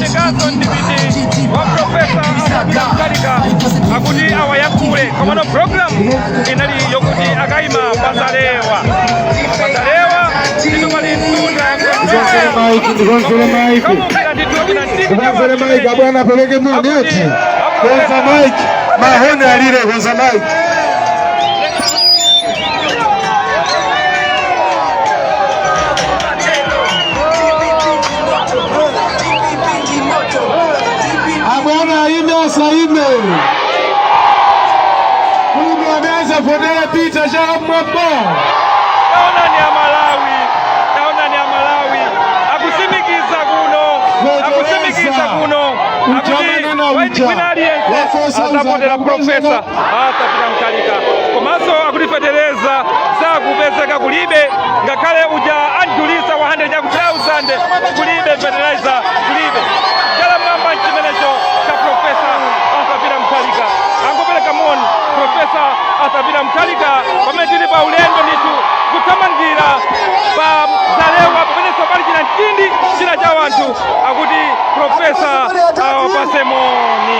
Waonekanso mdipiti wa Profesa Arthur Peter Mutharika akuti awayankhule, komano program inali yokuti akayima pazalewa, pazalewa ndito pali mtunda. Ndikonzere mic, ndikonzere mic. Ndikonzere mic, abwana apereke moni eti. Konza mic, mahoni alire, konza mic. Abwana aime asaime. Kuno amene avotere Peter chala mmwamba. Taonani Amalawi, taonani Amalawi akusimikiza kuno, akusimikiza kuno akuti wina aliyense azavotera Profesa Arthur Peter Mutharika. Komanso akuti fetereza sakupezeka, kulibe, ngakhale uja andulisa wa 100 chaku 1000, kulibe fetereza, kulibe. Chala mwamba chimenecho cha Profesa Arthur Peter Mutharika. Angopereka moni Profesa Arthur Peter Mutharika pamene tili pa ulendo ndithu kuthamangira pa Zalewa, pamenenso pali china mtindi china cha wanthu akuti Profesa awapase moni.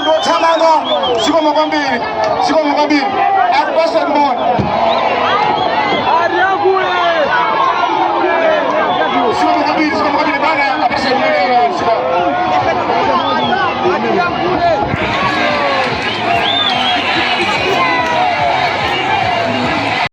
Ndothamanga, zikomo kwambiri, zikomo kwambiri, akupasa moni.